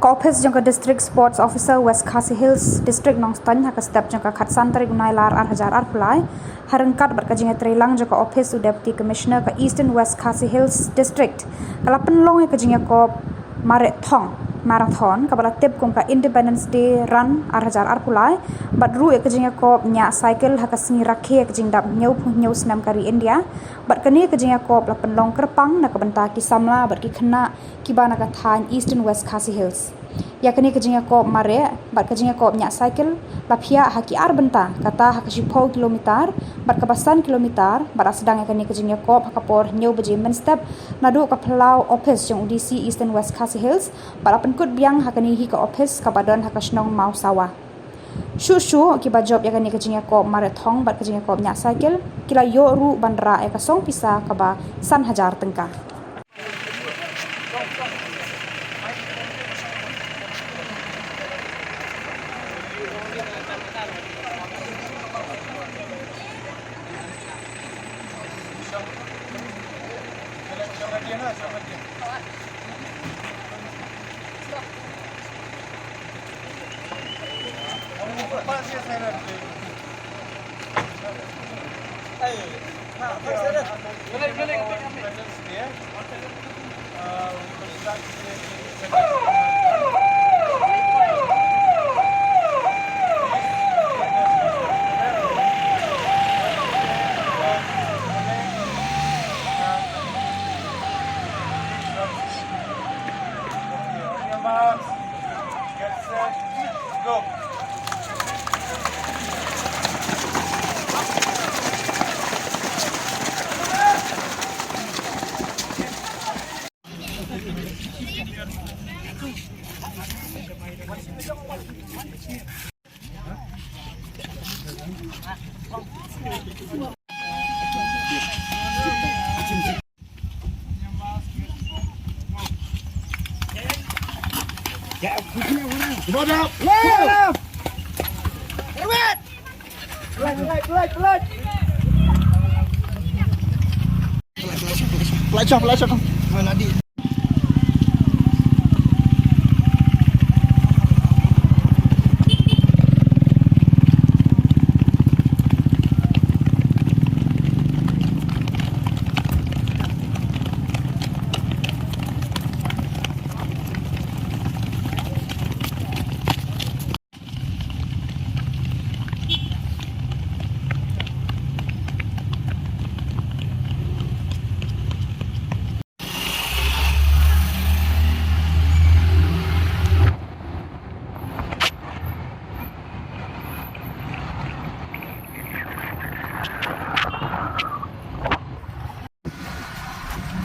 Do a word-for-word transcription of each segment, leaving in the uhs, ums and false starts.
Ka ophis jong ka District Sports Officer West Khasi Hills, District Nongstoiñ, ha ka step jong ka khatsan tarik u Nailar ar hajar arphew lai, ha ryngkat bad ka jingïatreilang jong ka ophis u Deputy Commissioner ka Eastern West Khasi Hills District, ka la pynlong ïa ka jingïakop mareh thong, marathon, kaba la tip kum ka Independence Day Run ar hajar arphew lai, bad ruh ïa ka jingïakop ñiah cycle ha ka sngi rakhe ïa ka jingdap hynñiewphew hynñiew snem ka ri India. Bad kane ka jingïakop la pynlong kyrpang na ka bynta ki samla bad ki khynnah kiba na ka thaiñ Eastern West Khasi Hills. Ïa kane ka jingïakop mareh bad ka jingïakop ñiah cycle la phiah ha ki ar bynta, kata ha ka shiphew kilometer bad kaba san kilometer, bad la sdang ïa kane ka jingïakop ha ka por hynñiew baje mynstep naduh ka phyllaw ophis jong u D C Eastern West Khasi Hills, bad la pynkut biang ha kane hi ka ophis kaba don ha ka shnong Mawsawa. Shuh shuh kiba jop ïa kane ka jingïakop mareh thong bad ka jingïakop ñiah cycle ki la ïoh ruh ban rah ïa ka song pisa kaba san hajar tyngka. Get set, go. Pelacak, pelacak.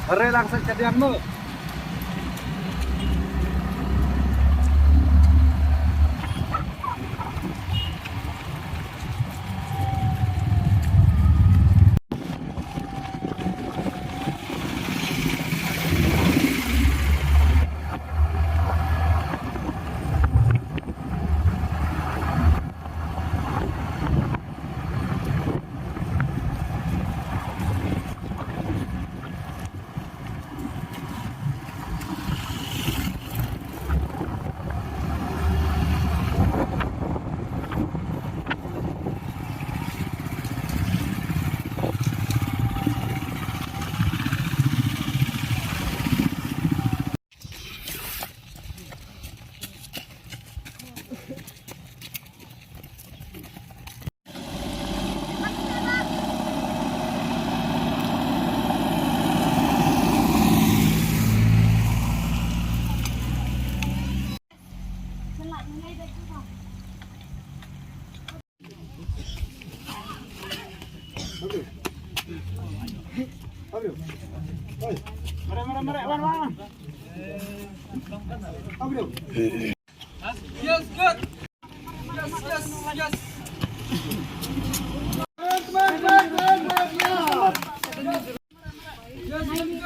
Hare lang sa chadian mo. Yes, good. Yes, yes, yes. Yes, good.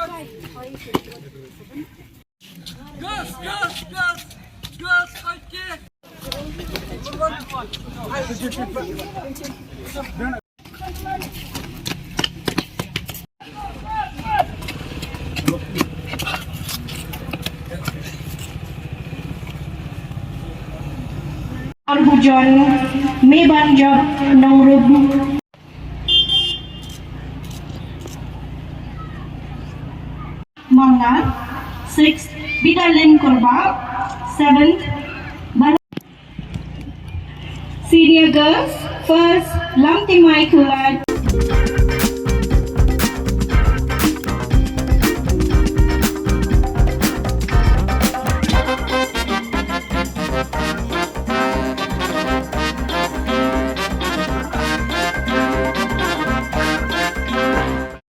Girls, girls, girls, girls, fight kick. Arbujon, Mebanjop, Nongrum. Mangla, sixth, Bidalin Kurba, seventh, Senior Girls, first, Lamtimai Kulat.